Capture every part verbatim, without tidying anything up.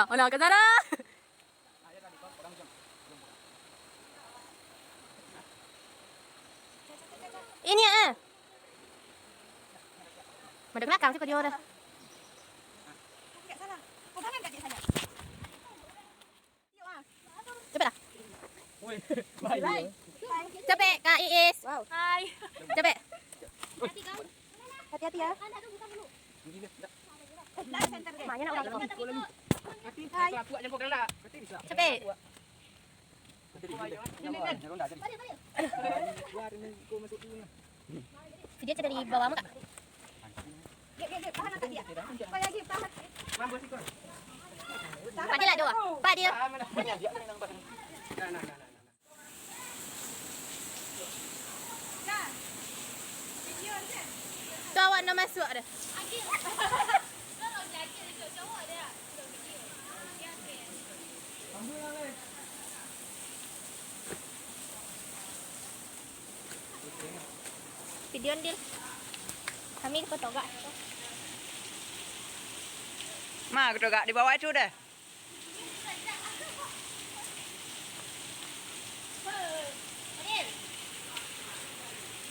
Alah, ka sana. Ini ah. Madok belakang sih kau dia dah. Capek lah. Capek, Kak Iis. Wow. Hai. Capek. Hati-hati ya. Banyak nak orang. Capek. Video cerita di bawah mah, Kak. Pak Dil lah dua. Pak Dil. Tu awak nak masuk dah. Video, Dil. Kami ke Togak. Ma, ke Togak di bawah itu dah.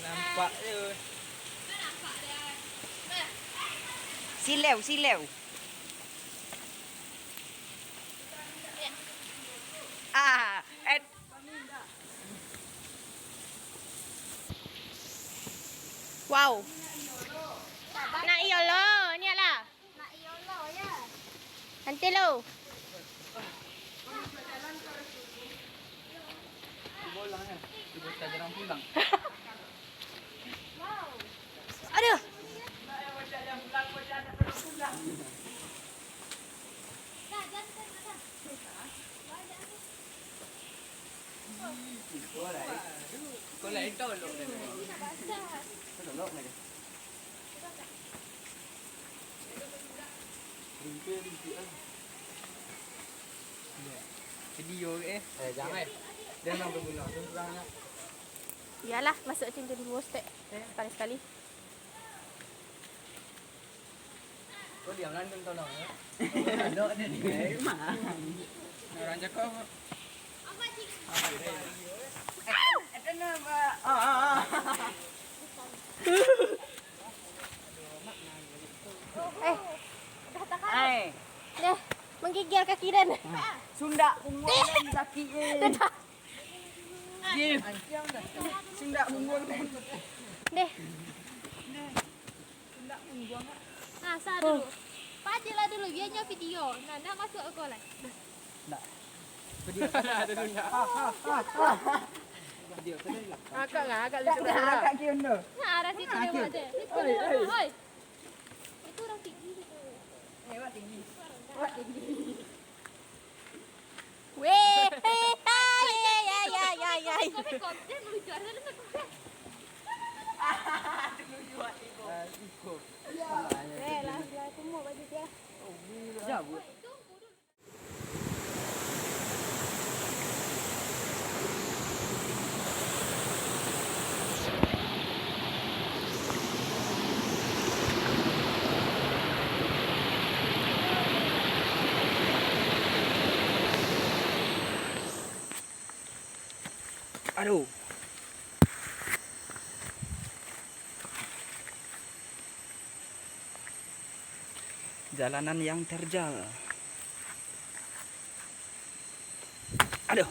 Nampak je. Silau, silau. Ah, eh. Wow. Nak iyo lo, ni lah. Nanti lo. Aduh. Video eh. Eh, jangan. Dia memang berguna. Kurangnya. Iyalah, masuk tim kedua step. Sekali-sekali. Kau diam lah, Nun, tolong, ya. Tolong, Nun. Eh, mah. Orang cakap apa? Eh, itu nama. Ah, ah, ah. Eh. Hai. Dah, menggigil kaki Dan. Sundak pungguang Dan sakik, eh. Dah. Deh. Sundak pungguang. Deh. Sundak pungguang. Nah, sa dulu. Pajelah dulu, biar nyo video. Nah, nak masuk aku lah. Nak. Video. Video. Agak lah, agak lucu. Agak kian tu. Nah, arah situ lewat deh. Oi, oi. Oi. Itu orang tinggi gitu. Eh, awak tinggi. Awak tinggi. Weh, hei, hai, hai, hai, hai, hai. Tapi konten lucu, ada nak konten. Lucu, Iko. Weh, lah, lah, semua baju dia. Oh, gila. Jauh. Aduh. Jalanan yang terjal. Aduh.